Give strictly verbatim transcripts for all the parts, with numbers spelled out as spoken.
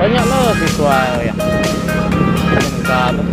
Banyak lo siswa yang S M K tu.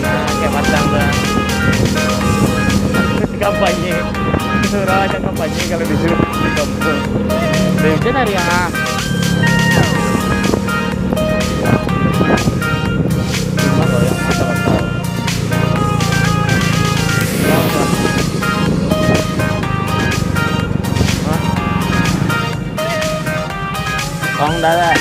Nah, kayak matang tu. Kampanye. Urang banyak kampanye kalau di sini, di kampung. Dari hujan hari, ah. Cuma kalau yang matang-matang. Hah? Kong dah lah.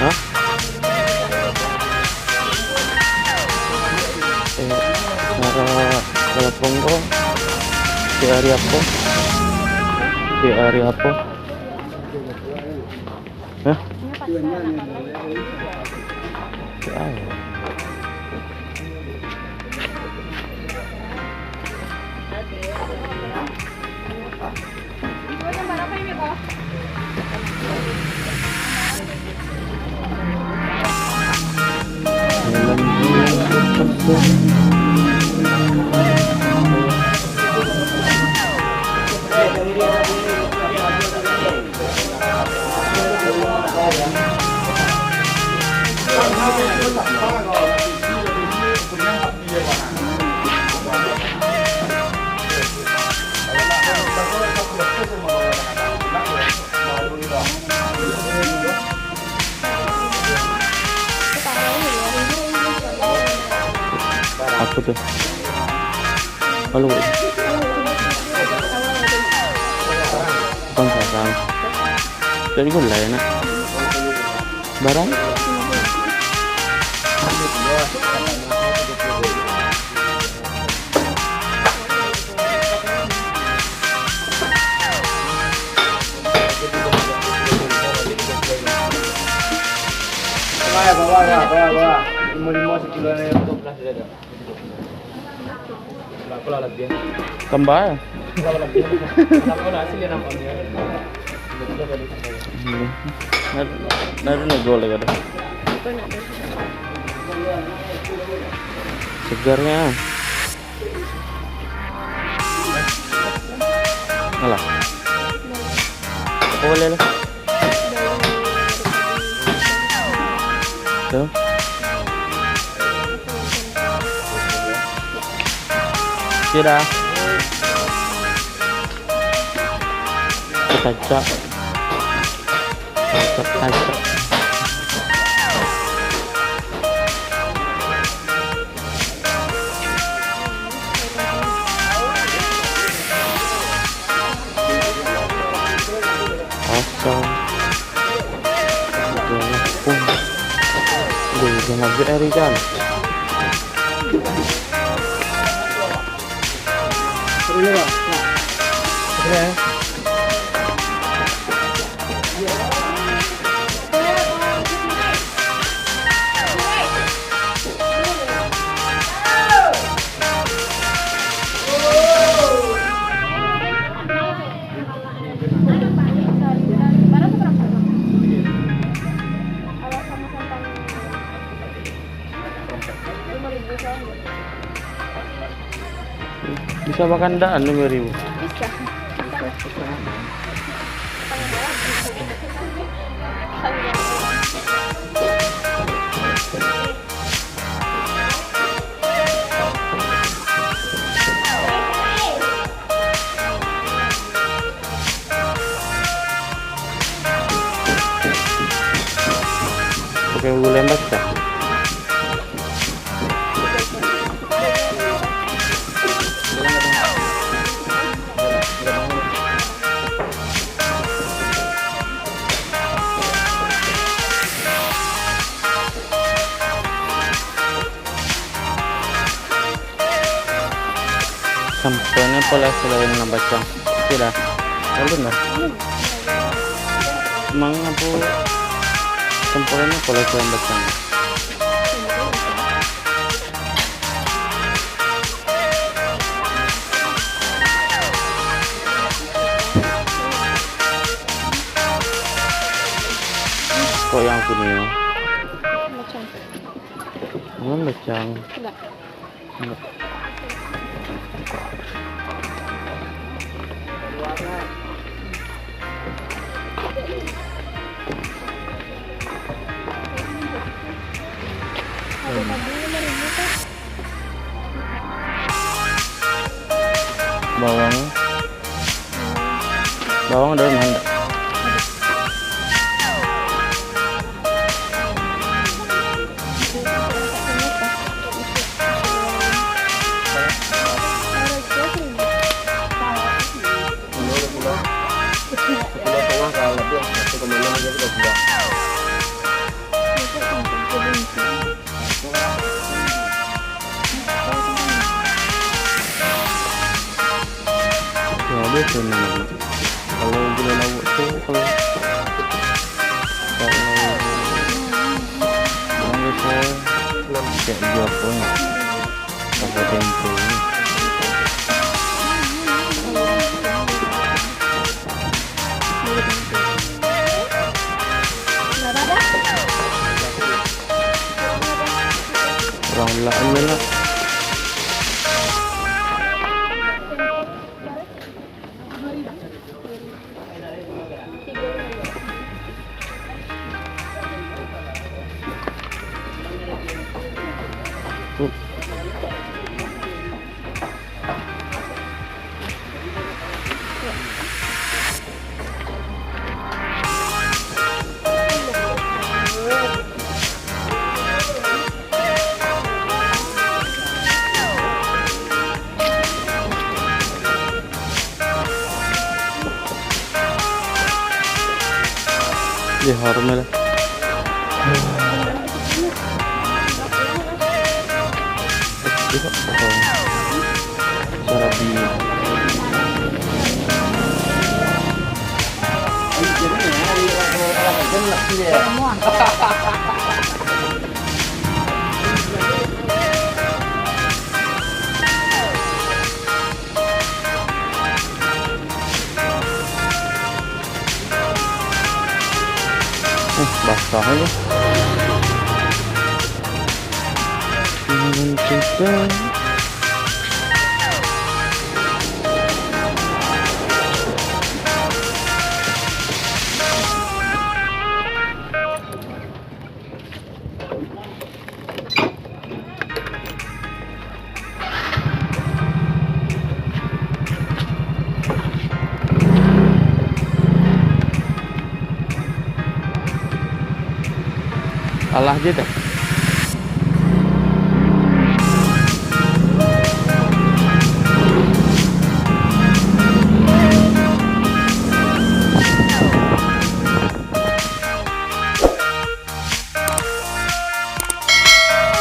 Hah? Eh, suara telepon ko. Di hari apa? Di hari apa? Hah? Di hari. Apa tu? Malu. Bukan sarang. Jadi gulai nak. Barang? Bawah, bawah, bawah, bawah. Limo-limo sakilo ni. Tambah. Hmm. Nah, nah, nah, gol lagi ada. Segarnya. Alah. Apa boleh lah? Tu. Sudah. Kacak. Kacak, kacak. Asam. Duh, jangan ambil air ikan. Terus, Bang. Nah. Terus, ya. Bisa makan dah lima ribu. Bisa. Pakai gula yang basah. Sampoanyo apolah selain nan bacang? Oke dah. Alun dah. Mang apo sampoanyo apolah selain bacang? Kok yang kuning? Bacang. Emang bacang? Enggak. Enggak. Bawang. Bawang daun handak. Ya, biaso namo. Kalau gulai lauak tu, kalau, kalau, kalau biaso, cek jo apo ni. Apo tempo ni. Urang ulaan je lah. Ih, harum ya. Sarabi. Uh, basah aja. Alah je dah.